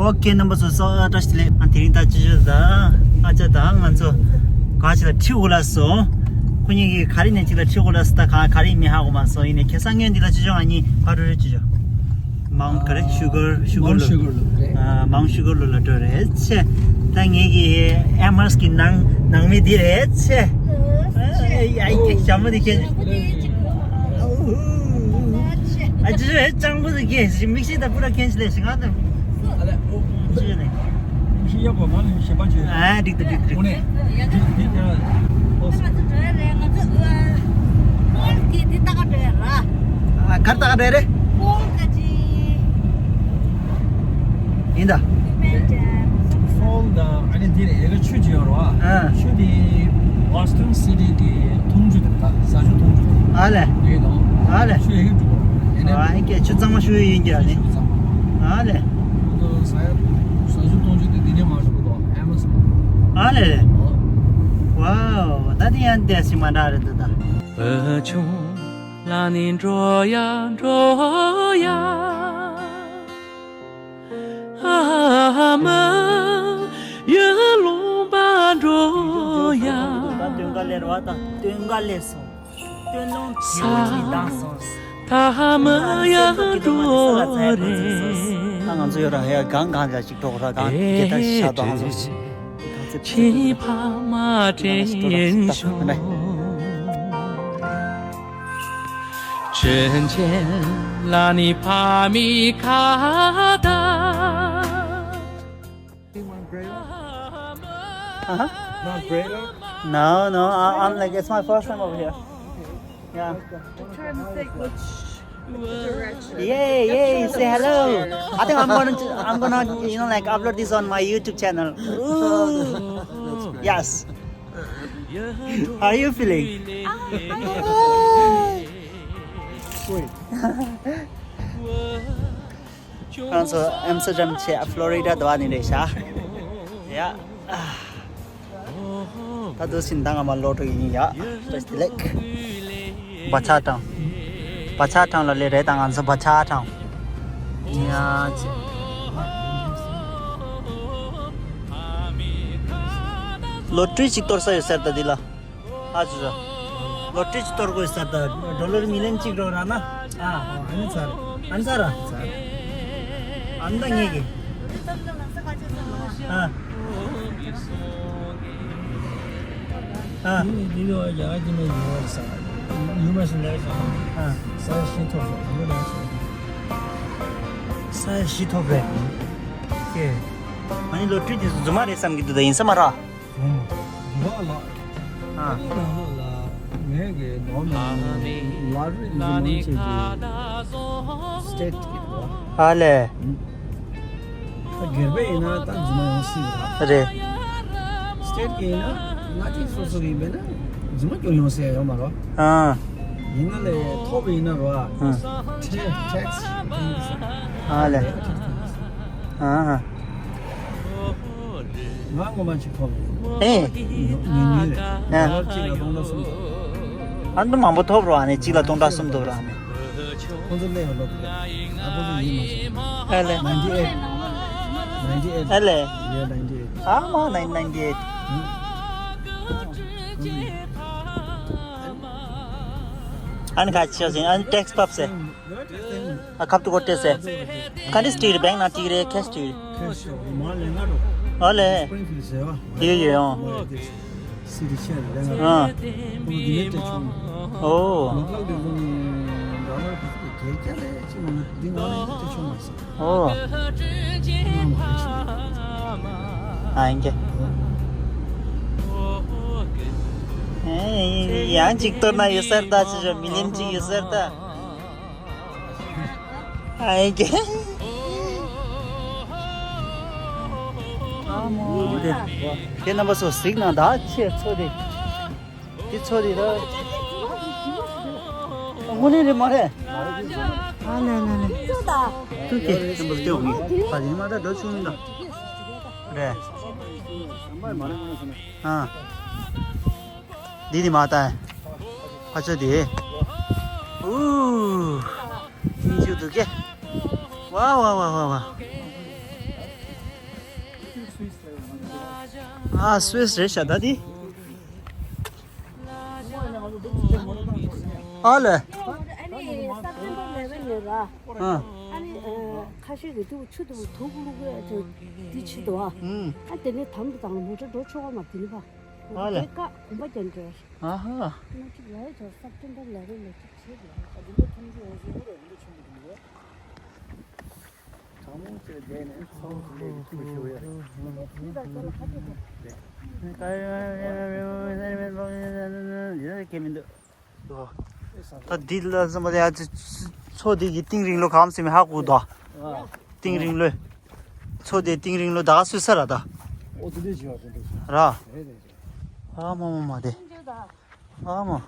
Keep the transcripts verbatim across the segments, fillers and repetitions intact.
ཨོ་ཀེ། རྣམ་པ་ཚོ་ཚོ་བཀྲ་ཤིས་བདེ་ལེགས། ཨ་དེ་རིང་ད་ཅི་ཞོ་ད་ཨ་ཅག་དང་ང་ཚོ་ག་ཅི་ལ་ཁྲིད་འོ་ལ་སོང་། ཁོ་གཉིས་ཀྱིས་ག་རེ་ནས་ཅིག་ལ་ཁྲིད་འོ་ལ་སོང་། ད་ག་ག་རེ་མི་ཧ་གོ་མ་སོང་། ཡིན་ནའི་ཁ་སང་ངས་འདི་ལ་ཅི་ཞོ་ང་གཉིས་ཕ་རོལ་རེ་ཅི་ཞོ། མའུན་ག་རེ་ཤུ་གར་ཤུ་གར་མའུན་ལུ། ཤུ་གར་ལུ་རེད། ཨ་མའུན་ཤུ་གར་ལུ་ལ་འགྲོ་རེད་ཆེ། ད་ངེད་ཀྱི་ཨེ་མར་སི་གི་ནང་ནང་མི་འདི་རེད་ཆེ། ཨ་ཡ་ཡ་ཞྭ་མོ་འདི་ཁྱེད། ཨ་ཅི་ཞོ་ཧེ་སྤྱང་པོ་འདི་ཁྱེད་མིག་ཤེལ་ད་པུ་ར་ཁྱེད་ཞིག་ལས་ཞིག་ང་དང་། ཨ་ལས། ཨོ། ཤི་ཡ་པོ་ང་ལ་ཞེན་པ་བྱོས། ཨ་འགྲིག་འདུག་འགྲིག་འདུག་འོ་ནས། འདི་འདི་ཨོ། ང་ཚོ་འགྲོ་ཡ་རེད། ང་ཚོ་ཨ། ཧོལ་གྱི་འདི་ལྟ་ག་འགྲོ་ཡ་ར། ཨ་གར་ལྟ་ག་འགྲོ་ཡ་རེད། ཧོལ་ག་ཅི། ཡིན་ད། ཧོལ་ད་ཨ་ནི་འདི་རེད། ཨེ་ག་ཆུ་ཅི་ཡོད་ར། ཨ། ཆུ་འདི་Western City གི་འཐུང་ཆུ་དེ་ད་ཟ་ཆུ་འཐུང་ཆུ་དེ། ཨ་ལས། འདི་དང་། ཨ་ལས། ཆུ་ཡི་གེ་འགྲོ་གི་རེད། ཨ་ཨེ་ཀྱེ་ཆུ་གཙང་མ་ཞུ་ཡི་ཡིན་གྱི་ཨ་ནི། ཆུ་གཙང་མ། ཨ་ལས། ཁོ་ཚོ་ཟ་ཡ་ཟ་ཆུ་འཐུང་ཆུ་དེ་འདི་ནས་མར་འགྲོ་གི་འདུག་ཨེ་མ་ཟོན། ཨ་ལས། ཨོ། ཝའོ། ད་དེ་ཡང་བལྟས་ཤིག་མ་འདྲ་རེད་འདུག་ད། བུ་ཆུང་ལ་ནི་འགྲོ་ཡ་འགྲོ་ཡ། ཨ་མ་ཡར་ལུང་པར་འགྲོ་ཡ། ད་སྟོན་ཀ་ལེར་བ་དང་སྟོན་ཀ་ལེ་སོང་། སྟོན་ལུང་ས་ད་མ་ཡར་འགྲོ་རེད། ད་ང་ཚོ་ཡོད་ར་ཧེ་གང་གང་ལ་ཅིག་འགྲོ་ར་གང་གེ་ད་ཤ་དང་ང་ཚོ་ཅིག་ཕྱི་ཕ་མ་དྲན་ཤོག་དྲིན་ཆེན་ལ་ནི་ཕ་མའི་ཁ་བརྡ། Uh-huh. Not great, huh? No, no, I, I'm like, it's my first time over here. Yeah. I'm trying to think which, which direction. Yay, yay, say hello. I think I'm gonna, I'm gonna, you know, like, upload this on my YouTube channel. Ooh. Yes. How are you feeling? Wait. ང་ཚོ་ཨེམ་སི་ཊར་ཌམ་བྱས་ཕློ་རི་ཌ་འདྲ་བ་ནི་རེད་ཤག་ཡ། ད་དུ་ཕྱིན་ད་ང་མ་ལོག་འགྲོ་གི་ཡིན་ཡ། བཀྲ་ཤིས་བདེ་ལེགས། བ་ཆ་ཐང་། བ་ཆ་ཐང་ལ་ལས་རེད་ད་ང་ཚོ་བ་ཆ་ཐང་། ཡ་ཅི། ལོ་ཊི་རི་ཅིག་གཏོར་ས་ཡོད་ཟེར་ད་འདི་ལ། ཨ་ཅོ་ཅོ། ལོ་ཊི་རི་ཅིག་གཏོར་དགོས་ཟེར་ད། ཌོ་ལར་མི་ལིན་གཅིག་རོགས་རག་ན། ཨ་ཨ་ནི་ཚར། ཨ་ནི་ཚར་ར། ཚར། ཨ་ནི་ད་ངེད་ཀྱི། ཨ། ཨ། ཡིན་ནི་འདི་ལོ་ཡ་གི་མེ་ཡོད་རེད་ས། ཡུ་མ་སི་ལེགས་ས། ཨ། ས་ཡ་ཤི་ཐོབ་རེད། ཡུ་མ་སི། ས་ཡ་ཤི་ཐོབ་རེད། ཀེ། ཨ་ནི་ལོ་ཊི་རི་དེ་རྫུན་མ་རེད་བསམ་གྱི་འདུག་ད་ཡིན་ས་མ་རེད། ཨ། ཨ་ནི་ནང་ལོགས་ལ་ངས་ཀྱི་ནོར་མི་ལ་རི་ནི་མང་ཆེ་གི་སི་ཊེཊ་གི་རེད་བ། ཨ་ལས། ད་སྒེར་པ་ཡིན་ན་ད་རྫུན་མ་ཡོང་སྲིད་རེད། རེད། སི་ཊེཊ་གི་ཡིན་ན་མངའ་སྡེ་སོ་སོ་གི་ཡིན་པས་ན་རྫུན་མ་ཀྱང་ཡོང་སྲིད་ཡ་ཡོད་མ་རེད། ཨ། ཡིན་ན་ལས་ཐོབ་ཡིན་ན་རེད་བ། ཨ། ཊེ་ཊེག་སི་ཨ་ལས། ཨ། ང་ངོ་མ་གཅིག་ཐོབ་ཡོད། ཨེ། ཉུང་ཉུང་རེད། ཨ། ཌོ་ལར་གཅིག་ལ་སྟོང་ཕྲག་སུམ་ཅུ། ཨ་ནི་མང་པོ་ཐོབ་རོགས་ཨ་ནི་གཅིག་ལ་སྟོང་ཕྲག་སུམ་ཅུ་རོགས་ཨ་ནི། ཁོང་ཚོ་སླེབས་ཡོང་ལོ་དེ། ཨ་ཁོང་ཚོ་ཡིན་མ་སོང་། ཨ་ལས། ninety eight ninety eight ཨ་ལས། Yeah, ninety eight ཨ་མ་ནའིན་ཊིན་ནའིན་ཊི་ཨེཊ། ཨ་ནི་ཁ་ཆེ་ཞིང་ཨ་ནི་ཊེག་སི་ཕབ་སེ། ཨ་ཁབ་ཏུ་ཀོ་ཏེ་སེ། ཁ་འདི་སྟེར་བེང་ན་ཏི་རེ་ཁེ་སྟེར། ཨོ་ལེ། ཡོ་ཡོ་ཡོ། ཨ། ཨོ། ཨོ། ཨ་ཡིན་གྱི། ཨེ་ཡང་གཅིག་གཏོར་ན་ཡོད་སར་ད་ཅི་ཞོ་མི་ལེན་གཅིག་ཡོད་སར་ད། ཨ་ཡིན་གྱི། ཨ་མོ་དེ། དེ་རྣམ་པ་ཚོ་གཟིགས་ན་ད་ཆེ་ཚོ་དེ། དེ་ཚོ་དེ་ད། དངོས་གནས་རེད་མ་རེད། ཨ་ལེ་ལེ་ལེ། ཏུ་ཀེ་རྣམ་པ་ཚོ་དེ་འོ་གི། ཕ་དེ་མ་ད་འགྲོ་ཆུང་མིན་ད། རེད། ཨ། འདི་ནི་མ་ལྟ། ཕ་ཆོས་དེ། ཨུ། ཨིན་ཅུ་དུ་ཀེ། ཝ་ཝ་ཝ་ཝ་ཝ། ཨ་སུད་སི་རེད་ཤག་ད་འདི། ཨ་ལེ། ཨ་ནི་ས་བོན་པ་ལས་བའི་ཉོ་ར། ཨ་ཨ་ནི་ཁ་ཤས་ཀྱི་དུ་ཆུ་དུ་དུག་བླུག་གི་འདི་ཆི་དོ་ཨ། ཨ་དེ་ནས་དམ་དུ་དང་མོ་ཊ་འགྲོ་ཆོག་པ་མ་དེ་ནི་པ། ཨ་ལེ། དེ་ཀ་གོམ་པ་རྒྱབ་འགྲོ། ཨ་ཧ། ཨ་ནི་ཅིག་ལ་ཡ་ཆོག་ས་བོན་པ་ལས་བའི་ལས་ཆུ་ཆེ་དོ་ཨ། ད་འདི་ལ་བསམ་པ་ཡ་མཚོ་འདི་གི་གཏིང་རིང་ལོ་གམ་ཟེར་མི་ཧ་གོ་དོ། གཏིང་རིང་ལོ། མཚོ་འདི་གཏིང་རིང་ལོ་ད་ག་སུ་ས་ར་ད། ཨོ་དེ་འདྲ་བྱས་པ་དེ་འདྲ་ཞིག་ར། རེད་རེད་རེད། ཨ་མ་མ་མ་དེ། ཨ་མ།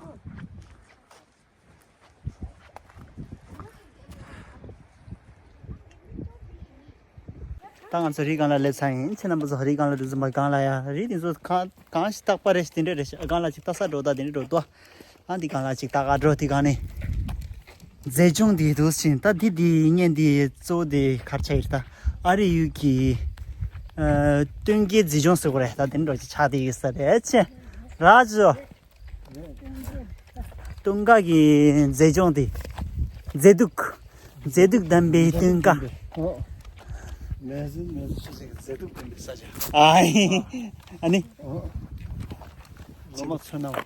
ད་ང་ཚོ་རི་སྒང་ལ་སླེབས་ཚར་ཡིན། ཁྱེད་རྣམ་པ་ཚོ་རི་སྒང་ལ་འགྲོ་ཙམ་པ་སྒང་ལ་ཡ་རི་དེ་ཚོ་གང་གང་ཞིག་རྟག་པ་རེད་ཞིག་དེ་འདྲ་རེད་ཤག་སྒང་ལ་ཅིག་ལྟ་ས་འགྲོ་ད་དེ་འདྲ་འགྲོ་ཏོ། ཨ་འདི་སྒང་ལ་ཅིག་ལྟ་ག་འགྲོ་དེ་སྒང་ནས། མཛེས་ལྗོངས་འདི་འདུག་ཕྱིན་ད་འདི་འདི་བརྙན་འདི་གཙོ་བོ་དེ་གར་ཆགས་ཡིན་ད། ཨ་རི་ཡུལ་གྱི་ཨ་སྟོན་ཀའི་མཛེས་ལྗོངས་ཟེར་དགོས་རེད་ད་དེ་འདྲ་ཅིག་ཆགས་བསྡད་ཡོད་ས་རེད་ཆེ། ར་ཇོ། སྟོན་ཀ་གི་མཛེས་ལྗོངས་དེ། མཛེས་སྡུག་མཛེས་སྡུག་ལྡན་པའི་སྟོན་ཀ་ཨོ། མེ་ཟི་མེ་ཟི་ཆུ་ཟིག་མཛེས་སྡུག་ལྡན་པའི་ས་ཆ། ཨ་ཡེ། ཨ་ནི། ཨོ། ལོ་མ་ཚོད་ནམ།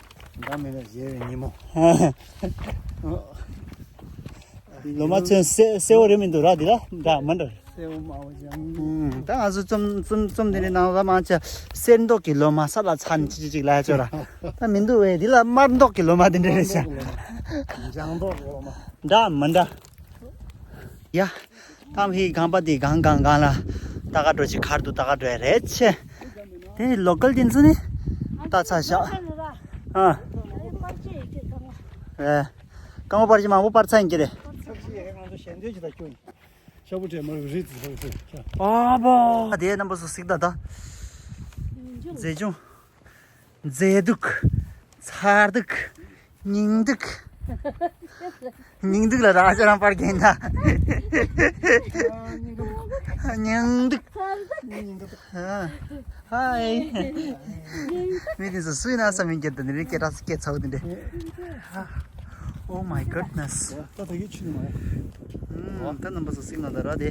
འདང་མེད་ན་གཞལ་བའི་ཉིན་མོ། ཨོ། ལོ་མ་ཚོད་སེ་སེ་བོ་རེད་མི་འདུག་ར་འདི་ལ་འདྲ་མ་འདྲ། སེ་བོ་དམར་བོ་ལྗང་། ཨུམ། ད་ང་ཚོ་རྩོམ་རྩོམ་རྩོམ་འདི་འདྲའི་ནང་ལ་མང་ཆེ་སེར་མདོག་གི་ལོ་མ་ས་ལ་ཚ་ནི་ཅི་ཅི་ཅིག་ལ་ཡ་ཅོ་ར། ད་མི་འདུག་བས་འདི་ལ་དམར་མདོག་གི་ལོ་མ་འདི་འདྲ་རེད་ཤག་ལྗང་མདོག་གི་ལོ་མ། འདྲ་མི་འདྲ། ཡ། ད་མི་གང་པ་འདི་གང་གང་གང་ལ་ད་ག་འགྲོ་ཅིག་གར་དུ་ད་ག་འགྲོ་ཡ་རེད་ཆེ། དེ་ལོ་ཀལ་དེ་ཚོ་ནི་ད་ཚ་ཤག་ཨ། ཨེ། རྐང་པ་པར་ཅི་མང་པོ་པར་ཚ་ཡིན་གྱི་རེད། ཤ་བོ་དྲེད་མོ་རི་ཙི་ཧོ་ཧོ། ཨ་བོ། དེ་རྣམ་པ་ཚོ་གཟིགས་ད་ད། མཛེས་ལྗོངས། མཛེས་སྡུག་ཚ་སྡུག་སྙིང་སྡུག་སྙིང་སྡུག་ལ་ར་ཅ་རང་པར་གྱིན་ད། སྙིང་སྡུག་ཧ་ཧེ། མི་དེ་ཚོ་སུས་ན་བསམ་ཡིན་གྱི་འདུག་ནི་རི་སྐད་གྲགས་སྐད་ཚ་བོ་དེ་འདྲ། Oh my goodness. ད་ད་ཡིད་ཆུ་ནི་མ་ཡ། ད་རྣམ་པ་ཚོ་གཟིགས་ན་ད་ར་དེ།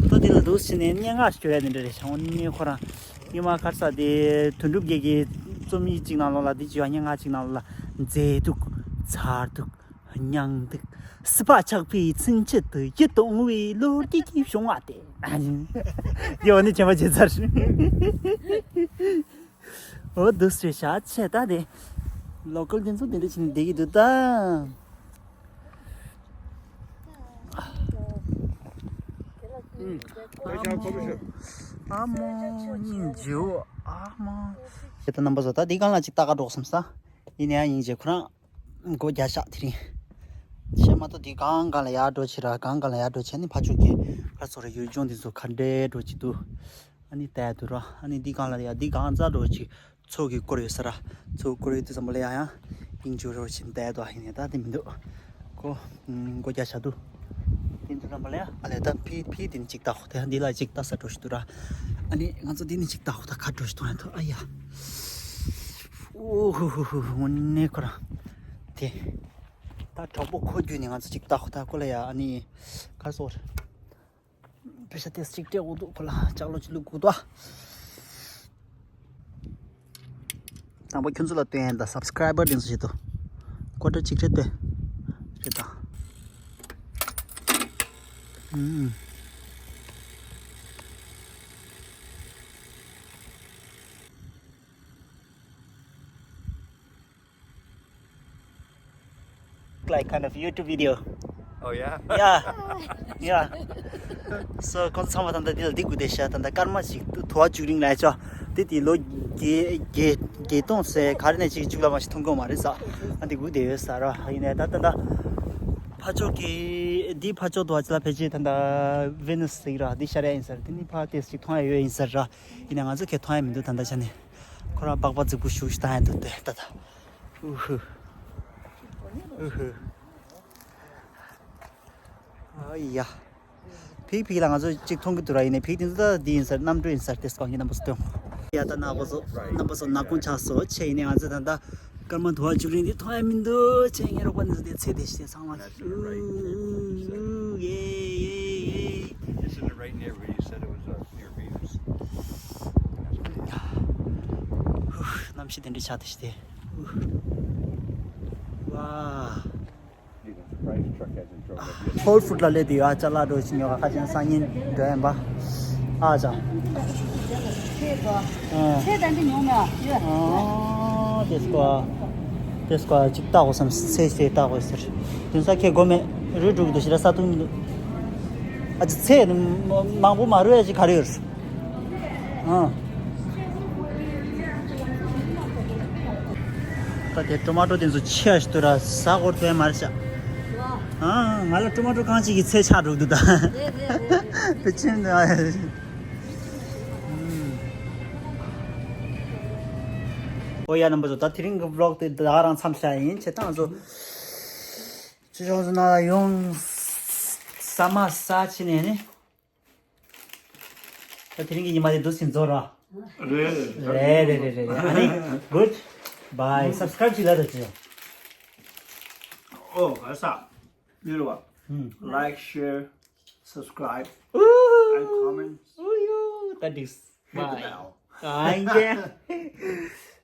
ད་དེ་ལ་འདུག་ཕྱིན་ནས་སྙན་ངག་ཞུ་ཡ་དེ་འདྲ་རེད་ཤག་འོ་ནི་ཁོ་རང་ཉི་མ་ཁར་ས་དེ་དོན་གྲུབ་རྒྱལ་གྱི་རྩོམ་ཡིག་ཅིག་ནང་ལོགས་ལ་དེ་བྱས་པ་སྙན་ངག་ཅིག་ནང་ལོགས་ལ་མཛེས་སྡུག་ཚ་སྡུག་སྙིང་སྡུག་སྲིད་པ་ཆགས་པའི་ཚུན་ཆད་དུ་ཡིད་དུ་འོང་བའི་ལོ་རྒྱུས་ཀྱི་བྱུང་བ་སྟེ། དེ་འོ་ནི་བྱས་པ་བྱས་ཚར། འོ་འདུག་སེ་བྱ་ཆེ་ད་དེ། ལོ་ཀལ་དེ་ཚོ་དེ་འདྲ་བྱས་ནས་བསྡད་ཀྱི་འདུག་ད། ཨ་མོ་སྙིང་རྗེ་བོ་ཨ་མ། ཁྱེད་ད་རྣམ་པ་ཚོ་ད་འདི་གང་ལ་ཅིག་ལྟ་ག་འགྲོ་བསམ་ས། ཡིན་ནའང་སྙིང་རྗེ་ཁོ་རང་སྒོ་རྒྱག་ཤག་དེ་རིང་། བྱས་མ་གཏོགས་འདི་གང་གང་ལ་ཡར་འགྲོ་ཆེ་ར་གང་གང་ལ་ཡར་འགྲོ་ཆེ་ནི་ཕ་ཕྱོགས་ཀྱི་ཁ་སོ་ར་ཡུལ་ལྗོངས་འདི་ཚོ་ག་འདྲའི་འགྲོ་ཅིག་འདུག་ཨ་ནི་ལྟ་ཡ་འདུག་ར། ཨ་ནི་འདི་གང་ལ་ཡ་འདི་གང་རྩ་འགྲོ་ཅིག་མཚོ་གི་སྐོར་ཡོད་ས་ར། མཚོ་སྐོར་ཡོད་དུས་ཙམ་པ་ལ་ཡང་ཡང་ཡིན་ཅུ་རོ་ཕྱིན་བསྡད་དོ་ཡིན་ནས་ད་དེ་མི་འདུག་ཁོ་སྒོ་རྒྱག་བྱ་འདུག་དེ་འདུག་ཙམ་པ་ལ་ཡང་ཨ་ལས་ད་ཕི་ཕི་དེ་ནི་ཅིག་ལྟ་ཧོ་ད་འདི་ལ་ཅིག་ལྟ་ས་འགྲོ་ཞིག་འདུག་ར། ཨ་ནི་ང་ཚོ་འདི་ནི་ཅིག་ལྟ་ཧོ་ད་ཁ་འགྲོ་ཞིག་འདུག་ཡང་ཐོ་ཨ་ཡ། ཨོ་ཧུ་ཧུ་ཧུ་ཧུ་ནས་ཁོ་ར། དེ། ད་གྲོགས་པོ་ཁོ་བརྒྱུད་ནས་ང་ཚོ་ཅིག་ལྟ་ཧོ་ད་ཁོ་ལ་ཡ་ཨ་ནི། ཁ་སོར། པེ་ཤ་ཏེས་གཅིག་སྤྲད་འོ་འདུག་ཁོ་ལ་ལྕགས་ལོ་གཅིག་ལུག་དགོས་དོ། དང་པོ་ཁྱོད་ཚོ་ལ་སྟོན་ཡ་ད་སབ་སི་ཀ་རའི་བར་དེ་ཚོ་བྱེད་དོ། ཀོ་ཊར་གཅིག་སྤྲད་དེ། རེད་ད། ཨུམ། Like kind of YouTube video. Oh yeah. Yeah. Yeah. So ཁོང་ཚང་མ་ད་ལྟ་འདི་ལ་འདི་དགོས་བསྡད་ཤག་ད་ལྟ་སྐར་མ་ཞིག་དུ་ཐོ་བ་བཅུ་རིང་ལ་ཆོག་དེ་དེ་ལོ་བརྒྱད་བརྒྱད་བརྒྱད་སྟོང་ཟེར་ག་རེ་ནས་ཅིག་བཅུག་ལ་མ་ཞིག་མཐོང་གི་མ་རེད་ས། ཨ་འདི་དགོས་བསྡད་ཡོད་ས་ར་ཡིན་ནའི་ད་ད་ད་ཕ་ཕྱོགས་ཀྱི་འདི་ཕ་ཕྱོགས་དུ་བ་ཅི་ལ་ཕལ་ཆེར་ད་ད་ཝེ་ནུ་སི་ཟེར་གི་ར་འདི་ཤར་ཡ་ཡིན་ས་ར་དེ་ནི་ཕ་ཏེས་ཅིག་མཐོང་ཡ་ཡོད་ཡིན་ས་ར། ཡིན་ནའི་ང་ཚོ་གས་མཐོང་ཡ་མི་འདུག་ད་ལྟ་ཆ་ནས་ཁོ་རང་སྦག་སྦག་རྫིག་པོ་ཞུགས་ཤིག་བཏང་ཡ་འདུག་སྟེ་ད་ད། ཨུ་ཧུ། ཨུ་ཧུ། ཨ་ཡ། ཕིག་ཕིག་ལ་ང་ཚོ་གཅིག་མཐོང་གི་འདུག་ར། ཡིན་ནའི་ཕིག་དེ་ཚོ་ད་འདི་ཡིན་ཟེར། གནམ་གྲུ་ཡིན་ཟེར། དེ་སྐོར་ཡིན། རྣམ་པ་ཚོ་སྟོན། ཡ་ད་རྣམ་པ་ཚོ་རྣམ་པ་ཚོ་ནག་ཁུང་ཆགས་སོང་། ཆེ་ཡིན་ནའི་ང་ཚོ་ད་ད་སྐར་མ་དུ་བ་བཅུ་རིང་འདི་མཐོང་ཡ་མི་འདུག་ཆེ་ངའི་རོགས་པ་འདི་ཚོ་དེ་ཚེ་དེ་ཤི་དེ་ཚང་མ། That's the right there. Ooh, yeah, yeah, yeah. Isn't it right near where you said it was, uh, near Venus? གནམ་གཤིས་དེ་འདྲ་ཆགས་དེ་ཤི་དེ། Wow. Whole Foods ལ་སླེབས་དུས་ཨ་ཅག་ལག་འགྲོ་ཞིག་ཉོ་ག་ཁ་ཅན་སང་ཉིན་འགྲོ་ཡིན་པ། ཨ་ཅག་ཚེ་དང་འདི་ཉོ་མེད་ཨ། ཨ་དེ་སྐོར་དེ་སྐོར་ཅིག་ལྟ་དགོས་བསམ། ཚེ་ཚེ་ལྟ་དགོས་ཟེར། དེང་སང་ཁྱེད་སྒོ་མེད་རུལ་འགྲོ་གི་འདུག་ཞེ་དྲག་ས་ཐུང་མི་འདུག་ཨ་ཅག་ཚེ་མང་པོ་མ་རུལ་ཡ་ཅིག་ག་རེ་ཡོད། ཨ། ད་དེ་ཊོ་མ་ཊོ་དེ་ཚོ་ཆེ་ཞིག་ཏུ་ར་ཟ་གོ་ཐོས་མ་རེད་ཤག་ཨ། ང་ལ་ཊོ་མ་ཊོ་རྐང་གཅིག་གི་ཚད་ཆག་འགྲོ་འདུག་ད། དེ་ཕྱིན་ད། ཨོ་ཡ་རྣམ་པ་ཚོ། ད་དེ་རིང་གི་ཝི་ལོག་དེ་ད་རང་མཚམས་བཞག་ཡིན། ཆེ་ཐང་ཚོ་ཅི་ཆུང་ཚོ་ན་ཡོང་ས་མ་ས་ཕྱི་ནས་ནི། ད་དེ་རིང་གི་ཉི་མ་དེ་འདུག་སེ་རྫོགས་ར། རེད། རེད་རེད་རེད་རེད། ཨ་ནི་good bye. Subscribe ཅིག་ལབ་དང་ཅི། ཨོ་ག་ས་ཡོད་རེད་བ། ཨུམ། Like, share, subscribe, and comment. ཨུ་ཡུ། ད་འགྲིག་Hit the bell. ཨ་ཡེ།